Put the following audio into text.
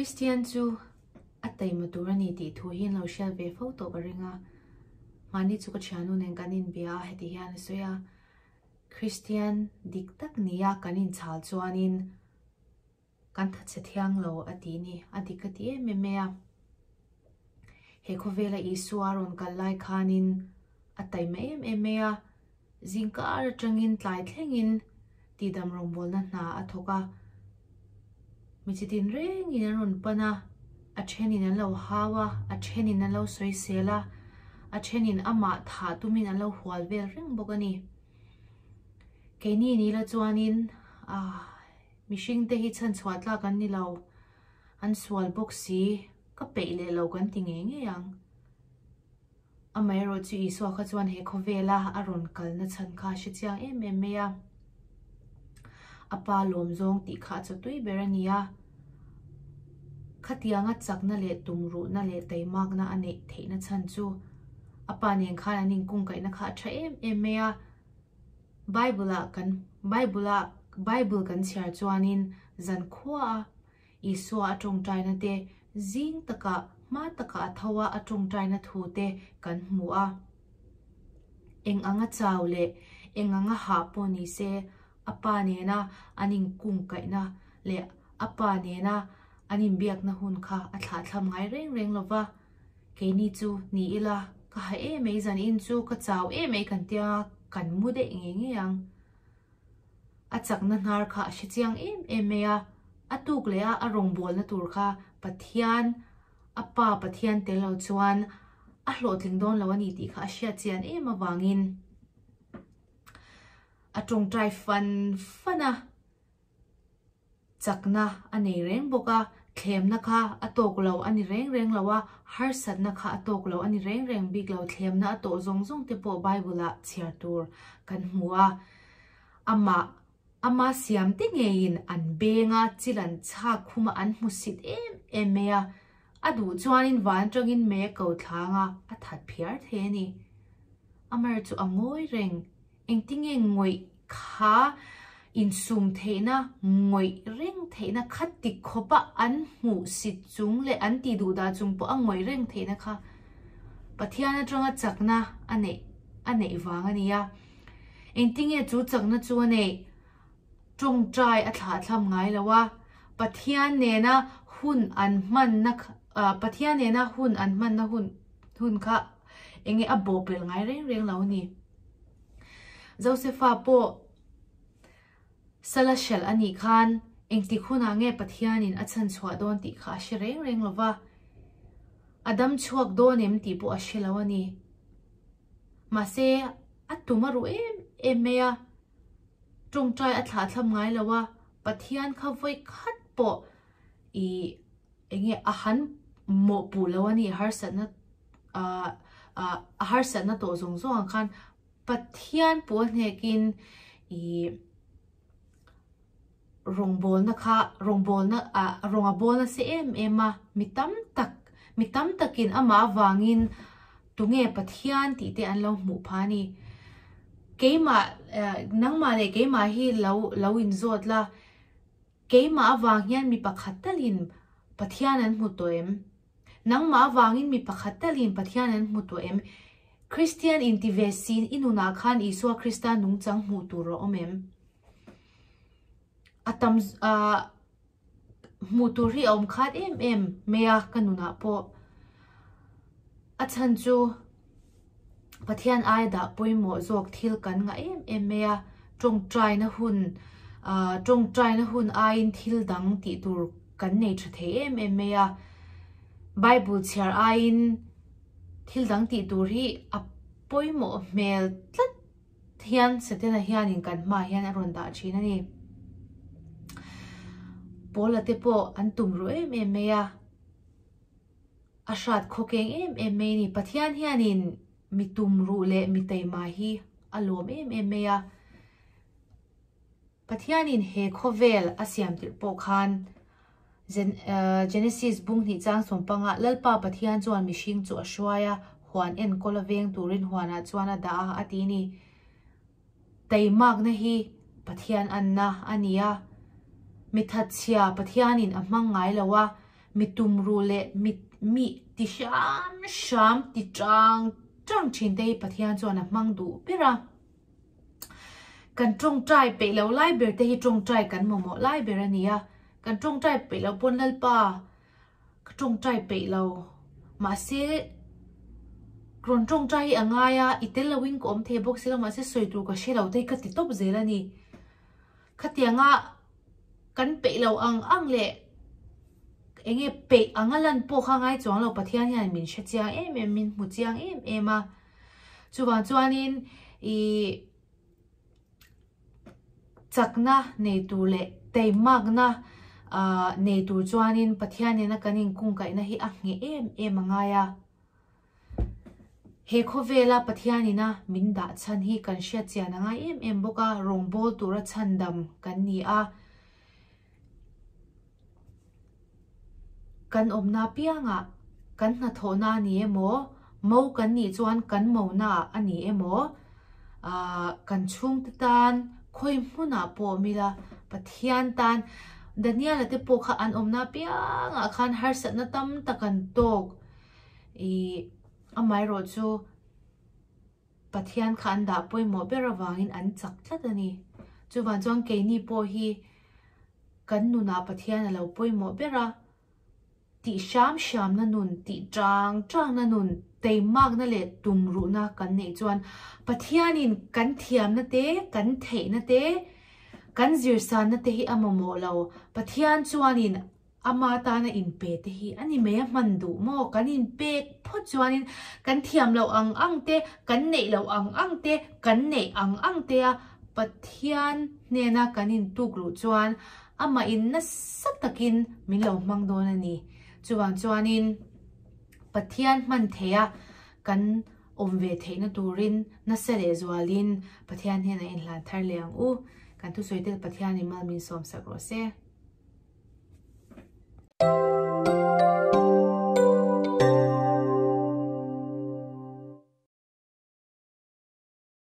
Kristian chu a taima tur a ni tih thu hi an lo hriat ve fo tawh ka ring a. Mahni chu ka thiannu nen kan inbia a, heti hian a sawi a, Kristian dik tak nia kan inchhal chuanin kan thatchhe thiang lo a ti ni, a dik a ti em em mai a. He khawvela Isua rawn kal lai khanin a taima em em mai a, zingkar atangin tlai thlengin tihdam rawngbawlna hna a thawk a. Mi chi tin rengin an rawn pan a, a thenin an lo hau a, a thenin an lo sawisel a, a thenin amah thah tumin an lo hual vel reng bawk a ni. Keini ni la chuanin ah Mihring te hi chhanchhuah tlak an ni lo, an sual bawk si, ka peih leh lo kan ti ngei ngei ang. Amaherawh chu Isua kha chuan he khawvela a rawn kalna chhan kha a hre chiang em em mai a, a pa lawm zawng tih kha a chawtui ber a ni a, khatianga chakna leh tumruhna leh taimakna a neih theihna chhan chu a pa nen khan an inkungkaihna kha a tha em em mai a. Bible ah kan Bible a Bible kan chhiar chuanin zan khua a Isua a tawngtaina te zing taka hma taka a tho a a tawngtaina thu te kan hmu a. Eng anga chau leh eng anga hah pawh ni se a pa nena an inkungkaihna leh a pa nena an inbiakna hun kha a thlahthlam ngai reng reng lova. Keini chu ni ila, ka ha em mai zan in chu ka chau em mai kan tia kan mu daih ngei ngei ang. A chakna hnar kha a hre chiang em em mai a, a tuk leh a a rawngbawlna tur kha Pathian, a pa Pathian tel lo chuan a hlawhtling dawn lo a ni tih kha a hriat chian em avangin a tawngtai fan fan a. Chakna a nei reng bawk a, thlemna kha a tawk lo a ni reng reng lo a, harsatna kha a tawk lo a ni reng reng bik lo, thlemna a tawh zawng zawng te pawh Bible ah chhiar tur kan hmu a. Amah, ama siam te ngeiin an beng a, chil an chhak khum a, an hmu sit em em mai a, a duh chuanin van atangin mei a ko thlang a, a that phiar thei a ni. Amar chu a ngawi reng. Engtinge ngawih kha insum theihna, ngawih reng theihna kha ti khawpa an hmuh sit chung leh an tih duh dah chung pawh a ngawih reng theihna kha Pathian atanga chakna a neih a neih vang a ni a. Engtinge chu chakna chu a neih? Tawngtai a thlahthlam ngai lo a, Pathian nena hun an hmanna Pathian nena hun an hmanna hun hun kha enge a bawhpelh ngai reng reng lo a ni. Josefa pawh sala hralh a nih khan engtik hunah nge Pathianin a chhan chhuah dawn tih kha a hre reng reng lo va, a dam chhuak dawn em tih pawh a hre lo a ni. Mahse, a tum a ruh em em mai a, tawngtai a thlahthlam ngai lo a, Pathian kha vawi khat pawh ih enge a han mawhpuh lo a ni harsatna ah ah a harsatna tawh zawng zawng ang khan Pathian pawh a hnekin ih rawngbawlna kha rawngbawlna ah rawng a bawl nasa em em a mi tam tak mi tam takin amah avangin tunge Pathian tih te an lo hmuh phah a ni keimah eh nangmah leh keimah hi lo lo inzawt la. Keimah avang hian mi pakhat talin Pathian an hmu tawh em? Nangmah avangin mi pakhat talin Pathian an hmu tawh em? Kristian inti ve siin i nunah khan Isua Krista nungchang hmuh tur a awm em? A tam ah hmuh tur hi a awm khat em em mai a ka nunah pawh. A chhan chu Pathian aia dah pawimawh zawk thil kan ngah em em mai a, tawngtaina hun ah tawngtaina hun aiin thil dang tih tur kan nei tha thei em em mai a, Bible chhiar aiin thil dang tih tur hi a pawimawh hmel tlat hian Setana hianin kan hmaah hian a rawn dah thin a ni. Paula te pawh an tum ruh em em mai a. A hrat khawkeng em em mai a ni. Pathian hianin mi tumruh leh mi taima hi a lawm em em mai a. Pathianin he khawvel a siam tirh pawh khan Genesis bung hnih chang sawm panga Lalpa Pathian chuan mihring chu a hruai a, huan enkawl a veng turin huanah chuan a dah a, a ti a ni. Taimakna hi Pathian anna a ni a, mi thatchhia Pathianin a hmang ngai lo a. Mi tumruh leh mi mi ti hram hram ti tang tang thin te hi Pathian chuan a hmang duh ber a. Kan tawngtai peih lo lai ber te hi tawngtai kan mamawh lai ber a ni a. Kan tawngtai peih lo pawn Lalpa ka tawngtai peih lo mahse rawn tawngtai hi a ngai a, i tel loin ka awm thei bawk si lo mahse sawi tur ka hre lo te hi ka ti tawp zel a ni. Khatianga kan peih lo ang ang leh enge peih anga lan pawh kha ngai chuang lo Pathian hian min hre chiang em em min hmu chiang em em a. Chuvang chuanin ih chakna nei tur leh teimakna ah nei tur chuanin Pathian nena kan inkungkaihna hi a ngheh em em a ngai a. He khawvela Pathianina min dah chhan hi kan hriat chian a ngai em em bawk a, rawngbâwl tura chhandam kan ni a. Kan awmna piangah kan hnathawhna a ni emaw, mo kan nih chuan kan mona a ni emaw, ah kan chhungte tan khawi hmunah pawh awm ila Pathian tan Daniel-a te pawh kha an awmna piangah khan harsatna tam tak an tawk. Ih amaherawh chu Pathian kha an dah pawimawh ber avangin an chak tlat a ni. Chuvang chuan keini pawh hi kan nunah Pathian a lo pawimawh ber a, tih hram hramna nun, tih chang changna nun, teimakna leh tumruhna kan neih chuan Pathianin kan thiamna te, kan theihna te, kan zirsanna te hi a mamawh lo. Pathian chuanin Ama tana inpe te hi a ni mai a hman duh maw? Kan inpek phawt chuanin kan thiam loh ang ang te, kan neih loh ang ang te, kan neih ang ang te a Pathian hnena kan intuk luh chuan amah in nasa takin min lo hmang dawn a ni. Chuvang chuanin Pathian hman theih a kan awm ve theihna turin nasa leh zualin Pathian hnenah inhlan thar leh ang u. Kan thusawi tel Pathianin mal min sawmsak rawh se.